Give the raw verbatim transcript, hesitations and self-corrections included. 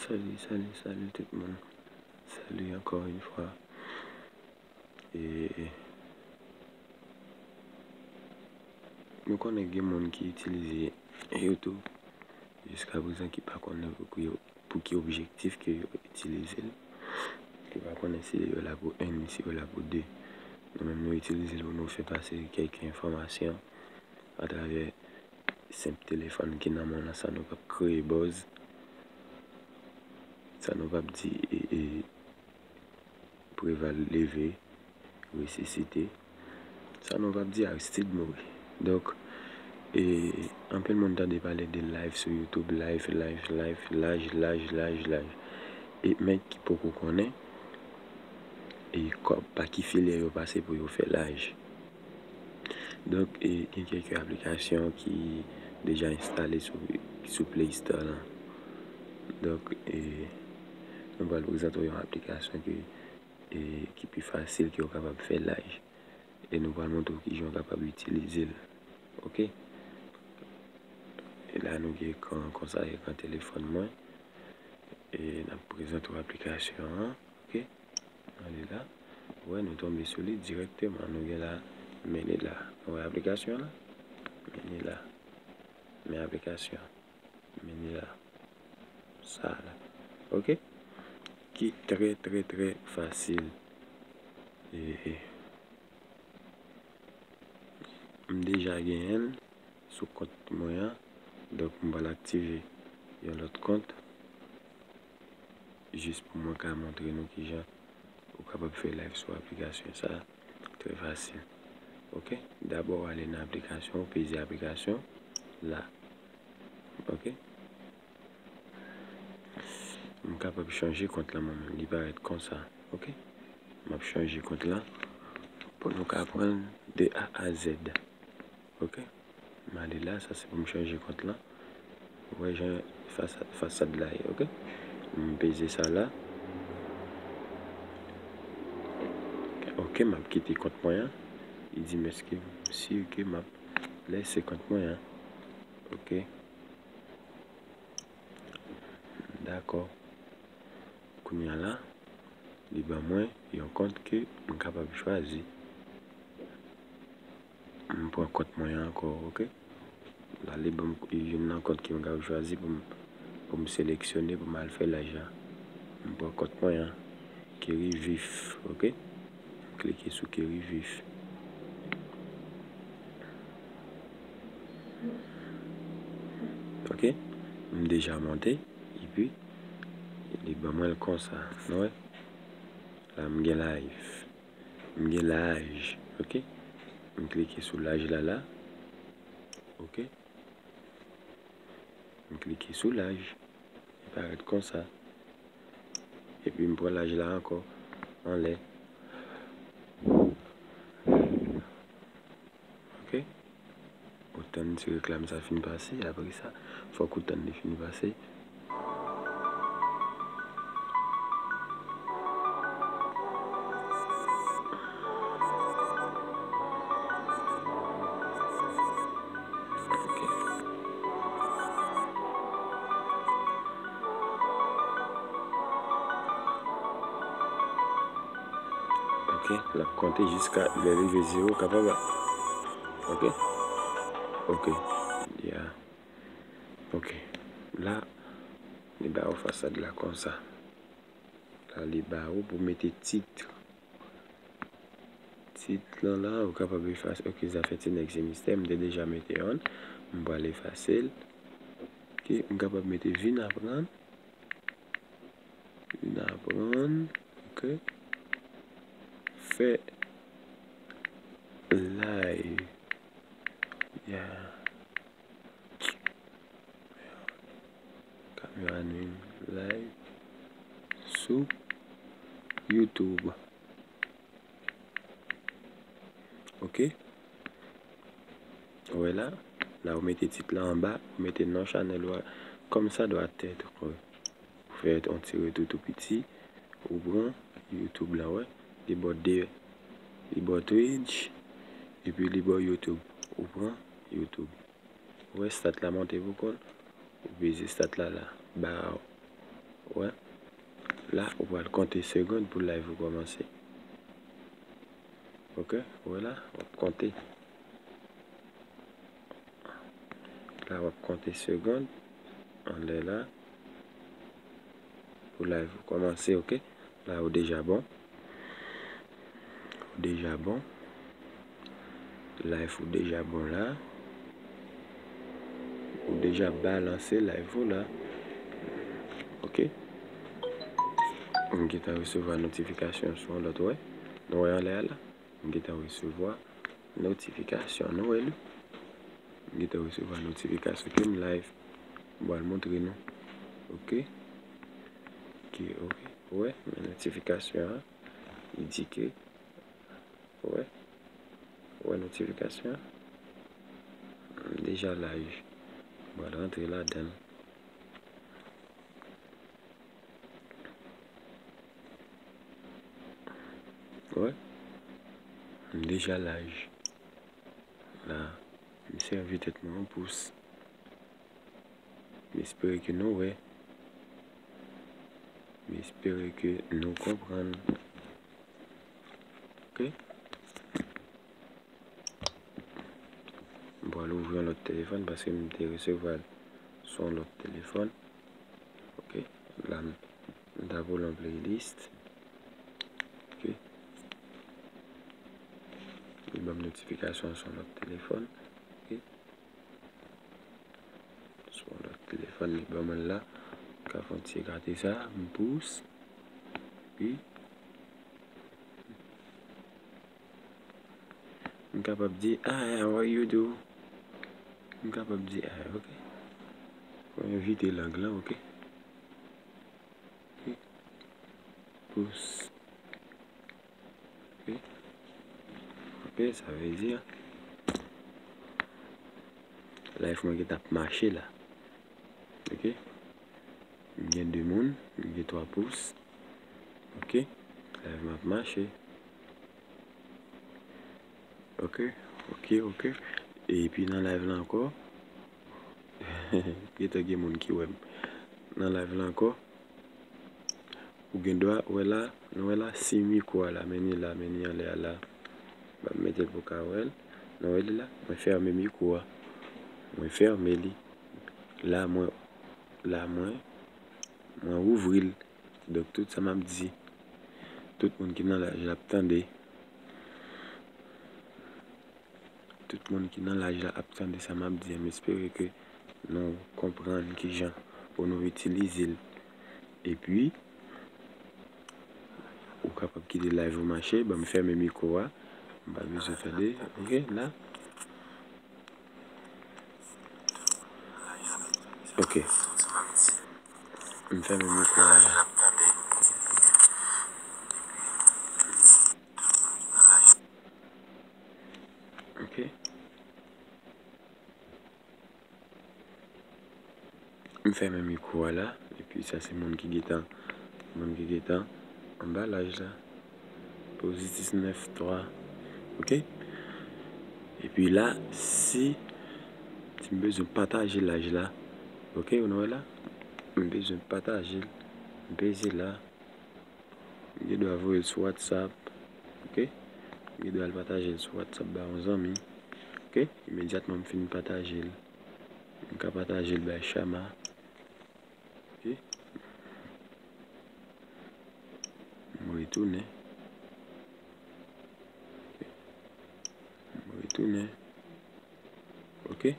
Salut, salut, salut tout moun. Salut encore une fois. E nou konnen gen moun ki itilize YouTube jiska prezan ki pa konnen pou ki, pou ki objektif ke yo itilize l. Ki pa konnen si yo la pou enmi, si yo la pou de. Nou menm nou itilize l pou nou fè pase kèk enfòmasyon atravè senp telefòn ki nan men w lan, sa nou p ap kreye buzz. Sa nou p ap di e, e, Preval leve, resisite. Sa nou p ap di Aristide mouri. Donk, e, anpil moun tande pale de live sou YouTube, live, live, live, laj, laj, laj, laj. E men ki poko konnen, e kò-, pa ki filyè yo pase pou yo fè laj. Donk, e, gen kèk aplikasyon ki deja enstale sou, sou Play Store lan. Donk, e, nou pral prezante w yon aplikasyon ki, e, ki pi fasil, ke w kapab fè laj. E nou pral montre w kijan w kapab itilize l. Oke? E la, nou gen ekran konsa, ekran telefòn mwen. E n ap prezante w aplikasyon an. Oke? Ale la. Ou wè, nou tonbe sou li dirèkteman. Nou gen la, men li la. Nou wè aplikasyon la? Men li la. Men aplikasyon. Men li la. Sa la. Oke? Ki trè, trè, trè fasil. E, e. M deja genyen l sou kont mwen an. Donk, m pral aktive yon lòt kont. Jis pou mwen ka montre nou kijan ou kapab fè live sou aplikasyon sa a. Trè fasil. Oke? Dabò, w ale nan aplikasyon, ou peze aplikasyon la. Oke? M kapab chanje kont lan mwen menm. Li parèt konsa. Oke? M ap chanje kont lan pou nou ka aprann de A a Z. Oke? M ale la, sa se pou m chanje kont lan. Ou wè jan fasa-, fasad la ye, oke? M peze sa la. Oke, m ap kite kont mwen an. Li di m èske m si ke m ap lèse kont mwen an. Oke. Dakò. Kounye a la, li ban mwen yon kont ke m kapab chwazi. M pran kont mwen an ankò, oke? La, li ban m youn nan kont ke m kapab chwazi pou m, pou m seleksyone, pou m al fè laj la. M pran kont mwen an, Kerry Vif, oke? Klike sou Kerry Vif. Oke? M deja monte, epi li ban mwen l konsa, nou wè? La, m gen live. M gen laj, oke? M klike sou laj la la. Oke? M klike sou laj. Li parèt konsa. Epi m pran laj la ankò anlè. Oke? Ou tann ti reklam sa fin pase, apre sa, fòk ou tann li fin pase. Ok. Ok, l ap konte jiska lè l rive zewo, kapab. Ok. Ok. Yeah. Ok. La, li ba ou fasad la konsa. La, li ba ou pou mete tit. Tit lan la, ou kapab efase. Ok, zafè ti nèg se mistè, m te deja mete youn. M pral efase l. Ok, m kapab mete vin aprann. Vin aprann. Ok. Fè live. Yeah. Kamera nwi m live sou YouTube. Ok. Ou wè la, la ou mete tit la anba, ou mete non chanèl ou a, comme ça doit être. Ou fè yon ti retou tou piti, ou pran YouTube la, wè. Li ba w de, li ba w Twitch, epi li ba w YouTube. Ou pran YouTube. Ou wè stat la monte pou kont, ou peze stat la la, ba w. Wè. La, ou pral konte segonn pou live ou kòmanse. Ok, ou wè la, w ap konte. La, w ap konte segonn anlè la pou live ou kòmanse, ok? La, ou deja bon. Ou deja bon. Live ou deja bon la. Ou deja balanse live ou la. Ok. M gentan resevwa notifikasyon sou yon lòt, wè. Nou wè anlè a la. M gentan resevwa notifikasyon. Nou wè li? M gentan resevwa notifikasyon ke m live. M pral montre nou. Ok. Ke, ok. Wè, men notifikasyon an. Li di ke, wè, wè notifikasyon an. M deja live. M pral rantre ladan l. Wè, m deja live. La, m sèvi tèt mwen yon pous. M espere ke nou wè. M espere ke nou konprann. Ok. M pral ouvri yon lòt telefòn paske m te resevwa l sou yon lòt telefòn. Ok. La, m, m ta pou l yon playlist. Ok. Li ban m notifikasyon sou yon lòt telefòn. Ok. Sou yon lòt telefòn li ban mwen la. M ka fè yon ti ekate sa, m pous. Epi, m kapab di, "Hi, how are you do?" M kapab di, "Hi," ok. Mwen envite lang lan, ok. Ok. Pous. Ok. Ok, sa vle di, live mwen ki t ap mache la. Ok. M gen de moun, m gen twa pous. Ok. Live mwen ap mache. Ok, ok, ok. Epi nan live la ankò, gentan gen moun ki wè m. Nan live la ankò, ou gen dwa wè la, nou wè la, si mikwo a la, men ni la, men ni anlè a la. M ap mete l pou w ka wè l. Nou wè li la, mwen fèmen mikwo a. Mwen fèmen li. La, mwen, la, mwen, mwen ouvri l. Donk, tout sa m ap di, tout moun ki nan live la ap tande. Tout moun ki nan live la ap tande sa m ap di a, m espere ke nou konprann kijan pou nou itilize l. Epi, ou kapab kite live ou mache, ban m fèmen mikwo a. M pa bezwen tande, ok, la. Ok. M fèmen mikwo a la. Ok. M fèmen mikwo a la, epi sa se moun ki gentan, moun ki gentan anba live la. Pozitif nèf twa. Ok? Epi la, si, si m bezwen pataje live la, ok, ou wè la? M bezwen pataje l. M peze la. M gen dwa voye l sou WhatsApp. Ok? M gen dwa al pataje l sou WhatsApp ba yon zanmi. Ok? Imedyatman m fin pataje l, m ka pataje l bay Chama. Ok? M retounen. Ok? M retounen. Ok?